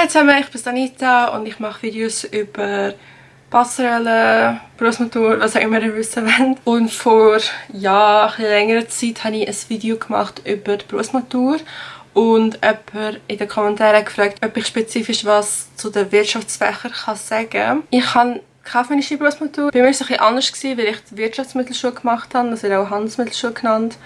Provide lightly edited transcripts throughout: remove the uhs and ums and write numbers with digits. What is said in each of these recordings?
Hi zusammen, ich bin Anita und ich mache Videos über Passerelle, Berufsmatur, was auch immer ihr wissen wollt. Und vor ein längerer Zeit habe ich ein Video gemacht über die Berufsmatur und jemand in den Kommentaren gefragt, ob ich spezifisch was zu den Wirtschaftsfächern sagen kann. Ich habe kaufmännische Berufsmatur. Bei mir war es ein bisschen anders, weil ich die Wirtschaftsmittelschule gemacht habe, das wird auch Handelsmittelschule genannt.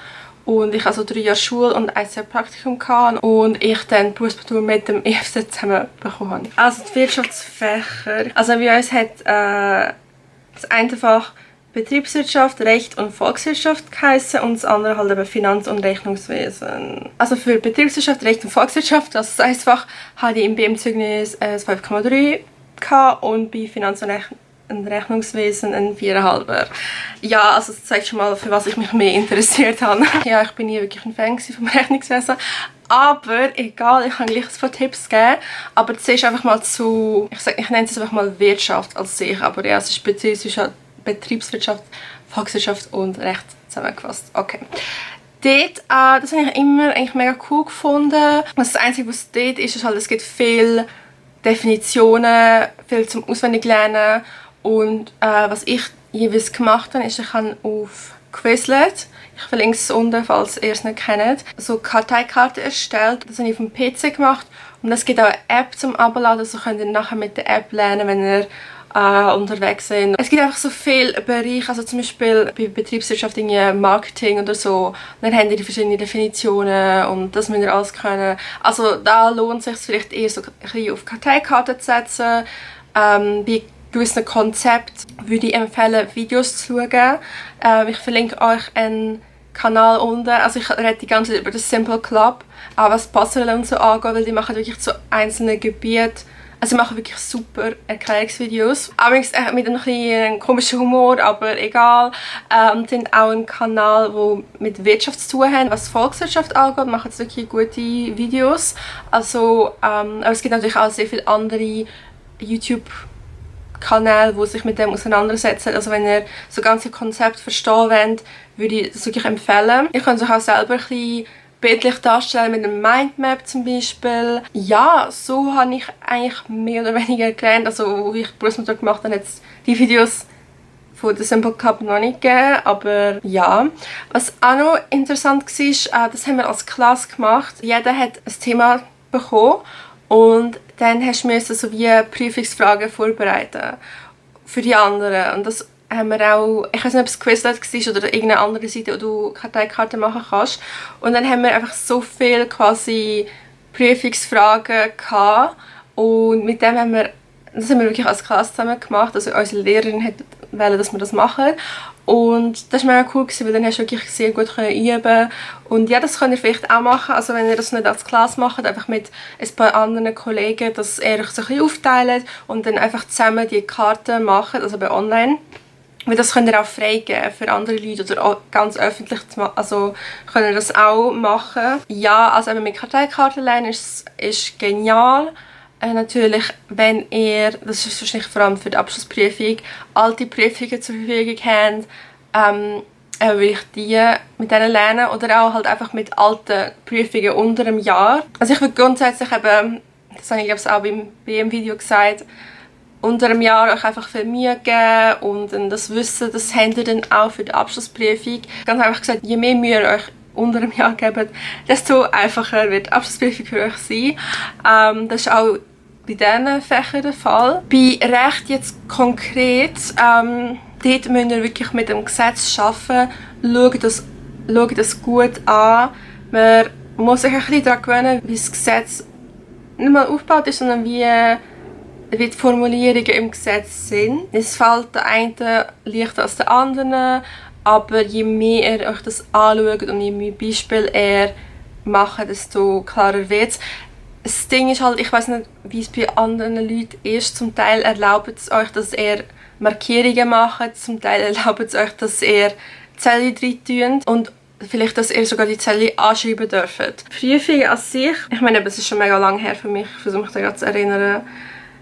Und ich also 3 Jahre Schule und 1 Jahr Praktikum hatte und ich dann die Berufsmatur mit dem EFZ zusammen bekommen habe. Also die Wirtschaftsfächer. Also bei uns hat das eine Fach Betriebswirtschaft, Recht und Volkswirtschaft geheissen und das andere halt eben Finanz- und Rechnungswesen. Also für Betriebswirtschaft, Recht und Volkswirtschaft, also das eine Fach, hatte ich im BM-Zeugnis 5,3 und bei Finanz- und Rechnungswesen ein 4,5. Ja, also das zeigt schon mal, für was ich mich mehr interessiert habe. Ja, ich bin nie wirklich ein Fan vom Rechnungswesen. Aber egal, ich kann gleich ein paar Tipps geben. Aber zuerst einfach mal zu, ich nenne es einfach mal Wirtschaft als sich. Aber ja, es ist Betriebswirtschaft, Volkswirtschaft und Recht zusammengefasst. Okay. Dort, das habe ich immer eigentlich mega cool gefunden. Das Einzige, was dort ist halt, es gibt viele Definitionen, viel zum Auswendiglernen. Und was ich jeweils gemacht habe, ist, ich habe auf Quizlet, ich verlinke es unten, falls ihr es nicht kennt, so Karteikarten erstellt. Das habe ich auf dem PC gemacht. Und es gibt auch eine App zum Abladen, so könnt ihr nachher mit der App lernen, wenn ihr unterwegs sind. Es gibt einfach so viele Bereiche, also zum Beispiel bei Betriebswirtschaft, Marketing oder so. Dann haben die verschiedene Definitionen und das müsst ihr alles können. Also da lohnt es sich vielleicht eher so ein bisschen auf Karteikarten zu setzen. Bei gewissen Konzept würde ich empfehlen, Videos zu schauen. Ich verlinke euch einen Kanal unten. Also ich rede die ganze Zeit über das Simple Club, auch was Passerelle und so angeht, weil die machen wirklich so einzelne Gebiete. Also sie machen wirklich super Erklärungsvideos. Allerdings mit einem kleinen komischen Humor, aber egal. Sind auch ein Kanal, der mit Wirtschaft zu tun hat. Was Volkswirtschaft angeht, machen sie wirklich gute Videos. Also, aber es gibt natürlich auch sehr viele andere YouTube-Kanäle, die sich mit dem auseinandersetzen. Also wenn ihr so ganze Konzept verstehen wollt, würde ich das wirklich empfehlen. Ihr könnt euch auch selber ein bisschen bildlich darstellen mit einem Mindmap zum Beispiel. Ja, so habe ich eigentlich mehr oder weniger gelernt. Also, wie ich Berufsmatur gemacht habe, jetzt die Videos von der Simple Club noch nicht gegeben, aber ja. Was auch noch interessant war, das haben wir als Klasse gemacht. Jeder hat ein Thema bekommen und dann musst du so wie Prüfungsfragen vorbereiten für die anderen. Und das haben wir auch, ich weiß nicht, ob es Quizlet war oder irgendeine andere Seite, wo du Karteikarten machen kannst. Und dann haben wir einfach so viele quasi Prüfungsfragen gehabt. Und mit dem das haben wir wirklich als Klasse zusammen gemacht. Also unsere Lehrerin wollte, dass wir das machen. Und das war mega cool, weil dann hast du wirklich sehr gut üben. Und ja, das könnt ihr vielleicht auch machen. Also wenn ihr das nicht als Klasse macht, einfach mit ein paar anderen Kollegen, dass ihr euch so ein bisschen aufteilt und dann einfach zusammen die Karten macht, also bei online. Weil das könnt ihr auch freigeben für andere Leute oder auch ganz öffentlich machen. Also könnt ihr das auch machen. Ja, also eben mit Karteikarten lernen ist genial. Natürlich, wenn ihr, das ist wahrscheinlich vor allem für die Abschlussprüfung, alte Prüfungen zur Verfügung habt, würde ich die mit denen lernen oder auch halt einfach mit alten Prüfungen unter einem Jahr. Also ich würde grundsätzlich eben, das habe ich glaube ich auch beim BM-Video gesagt, unter einem Jahr euch einfach viel Mühe geben und dann das Wissen, das habt ihr dann auch für die Abschlussprüfung. Ganz einfach gesagt, je mehr Mühe ihr euch unter einem Jahr gebt, desto einfacher wird die Abschlussprüfung für euch sein. Das ist auch bei diesen Fächern der Fall. Bei Recht jetzt konkret, dort müsst ihr wirklich mit dem Gesetz arbeiten. Schaut das gut an. Man muss sich ein bisschen daran gewöhnen, wie das Gesetz nicht mal aufgebaut ist, sondern wie die Formulierungen im Gesetz sind. Es fällt der einen leichter als der anderen, aber je mehr ihr euch das anschaut und je mehr Beispiele ihr macht, desto klarer wird es. Das Ding ist halt, ich weiß nicht, wie es bei anderen Leuten ist. Zum Teil erlaubt es euch, dass ihr Markierungen macht, zum Teil erlaubt es euch, dass ihr Zellen rein tut und vielleicht, dass ihr sogar die Zelle anschreiben dürft. Die Prüfung an sich, ich meine, es ist schon mega lange her für mich, ich versuche mich daran zu erinnern,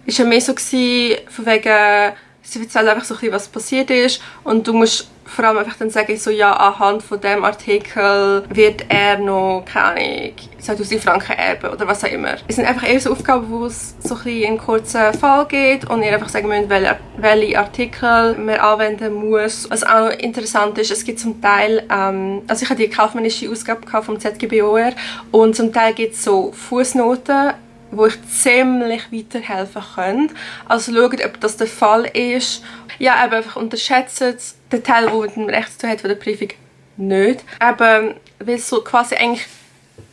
war ja mehr so von wegen Sie erzählt einfach so ein bisschen, was passiert ist und du musst vor allem einfach dann sagen, so ja, anhand von dem Artikel wird er noch, keine Ahnung, 2000 Franken erben oder was auch immer. Es sind einfach eher so Aufgaben, wo es so ein bisschen in einen kurzen Fall geht und ihr einfach sagen müsst, welche Artikel man anwenden muss. Was auch interessant ist, es gibt zum Teil, also ich hatte die kaufmännische Ausgabe vom ZGBOR und zum Teil gibt es so Fußnoten, wo ich ziemlich weiterhelfen kann. Also schaut, ob das der Fall ist. Ja, aber einfach unterschätzt den Teil, der mit dem Recht zu tun hat, von der Prüfung nicht. Aber weil es so quasi eigentlich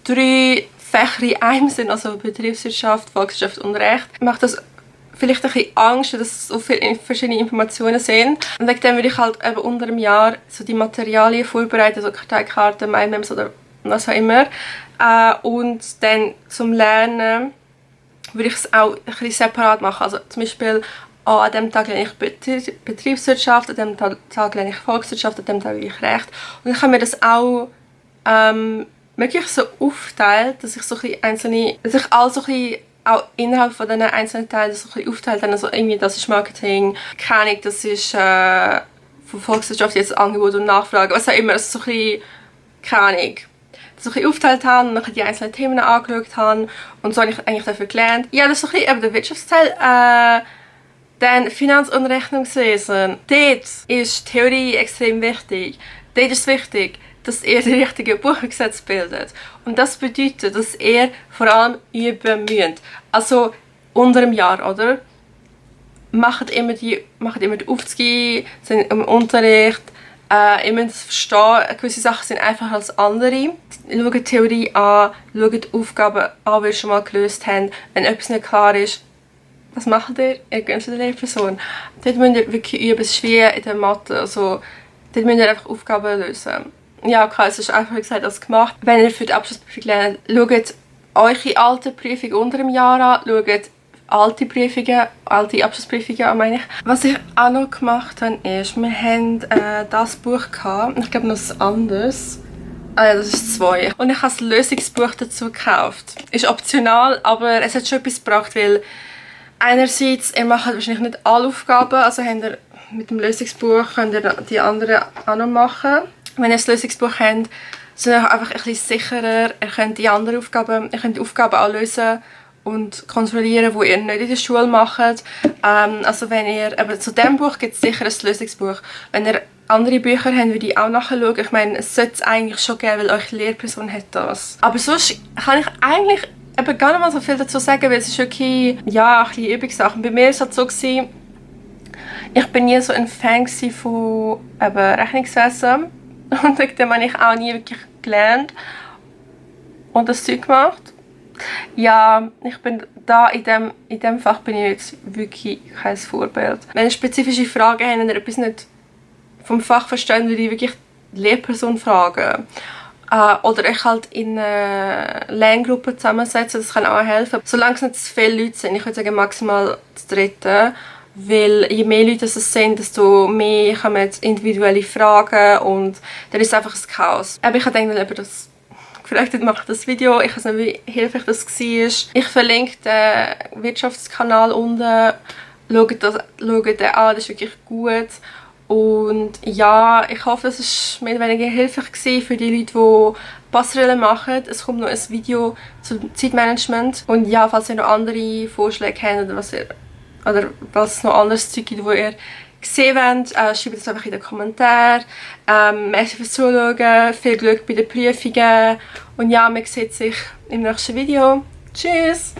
3 Fächer in einem sind, also Betriebswirtschaft, Volkswirtschaft und Recht, macht das vielleicht ein bisschen Angst, dass es so viele verschiedene Informationen sind. Und wegen dem würde ich halt eben unter einem Jahr so die Materialien vorbereiten, so Karteikarten, Mindmaps oder was auch immer. Und dann zum Lernen würde ich es auch ein bisschen separat machen. Also zum Beispiel an dem Tag lerne ich Betriebswirtschaft, an dem Tag lerne ich Volkswirtschaft, an dem Tag lerne ich Recht. Und ich habe mir das auch wirklich so aufteilt, dass ich so ein bisschen einzelne, dass ich all so ein bisschen auch innerhalb von diesen einzelnen Teilen so ein bisschen aufteilt. Also irgendwie, das ist Marketing, keine Ahnung, das ist von Volkswirtschaft jetzt Angebot und Nachfrage, was auch immer, also so ein bisschen, keine Ahnung, so ein bisschen aufgeteilt habe und dann die einzelnen Themen angeschaut habe und so habe ich eigentlich dafür gelernt. Ja, das ist so ein bisschen eben der Wirtschaftsteil. Dann Finanz- und Rechnungswesen. Dort ist Theorie extrem wichtig. Dort ist es wichtig, dass ihr die richtigen Buchgesetze bildet. Und das bedeutet, dass ihr vor allem üben müsst. Also unter einem Jahr, oder? Macht immer die Aufzüge, sind im Unterricht. Ihr müsst verstehen, gewisse Sachen sind einfacher als andere. Schaut die Theorie an, schaut die Aufgaben an, die ihr schon mal gelöst habt. Wenn etwas nicht klar ist, was macht ihr? Ihr geht zu der Lehrperson. Dort müsst ihr wirklich üben, es ist wie in der Mathe. Also, dort müsst ihr einfach Aufgaben lösen. Ja, okay, es ist einfacher gesagt als gemacht. Wenn ihr für die Abschlussprüfung lernt, schaut eure alte Prüfung unter einem Jahr an, schaut alte Abschlussprüfungen an, meine ich. Was ich auch noch gemacht habe, ist, wir haben das Buch gehabt, ich glaube noch ein anderes. Ah ja, das ist 2. Und ich habe das Lösungsbuch dazu gekauft. Ist optional, aber es hat schon etwas gebracht, weil einerseits, ihr macht wahrscheinlich nicht alle Aufgaben, also habt ihr mit dem Lösungsbuch könnt ihr die anderen auch noch machen. Wenn ihr das Lösungsbuch habt, sind ihr einfach ein bisschen sicherer, ihr könnt die Aufgaben auch lösen und kontrollieren, wo ihr nicht in der Schule macht. Also wenn ihr, aber zu diesem Buch gibt es sicher ein Lösungsbuch. Wenn ihr andere Bücher habt, würde ich auch nachschauen. Ich meine, es sollte es eigentlich schon geben, weil eure Lehrperson hat das. Aber sonst kann ich eigentlich eben gar nicht mal so viel dazu sagen, weil es ist wirklich, ja, ein bisschen Übungssachen. Bei mir war es halt so, gewesen, ich bin nie so ein Fan von eben Rechnungswesen. Und wegen habe ich auch nie wirklich gelernt und das Zeug gemacht. Ja, ich bin da in dem Fach bin ich jetzt wirklich kein Vorbild. Wenn ihr spezifische Fragen habt und ihr etwas nicht vom Fach versteht, würde ich wirklich die Lehrperson fragen. Oder euch halt in eine Lerngruppe zusammensetzen, das kann auch helfen. Solange es nicht zu viele Leute sind, ich würde sagen maximal zu dritten. Weil je mehr Leute es sind, desto mehr kommen individuelle Fragen und dann ist es einfach ein Chaos. Aber ich habe gedacht, das vielleicht mache ich das Video. Ich weiß nicht, wie hilfreich das war. Ich verlinke den Wirtschaftskanal unten. Schaut den an, das ist wirklich gut. Und ja, ich hoffe, das war mehr oder weniger hilfreich für die Leute, die Passerelle machen. Es kommt noch ein Video zum Zeitmanagement. Und ja, falls ihr noch andere Vorschläge habt oder was noch anderes Zeug gibt, wo ihr gesehen wollt, schreibt es einfach in den Kommentaren. Merci fürs Zuschauen, viel Glück bei den Prüfungen und ja, man sieht sich im nächsten Video. Tschüss!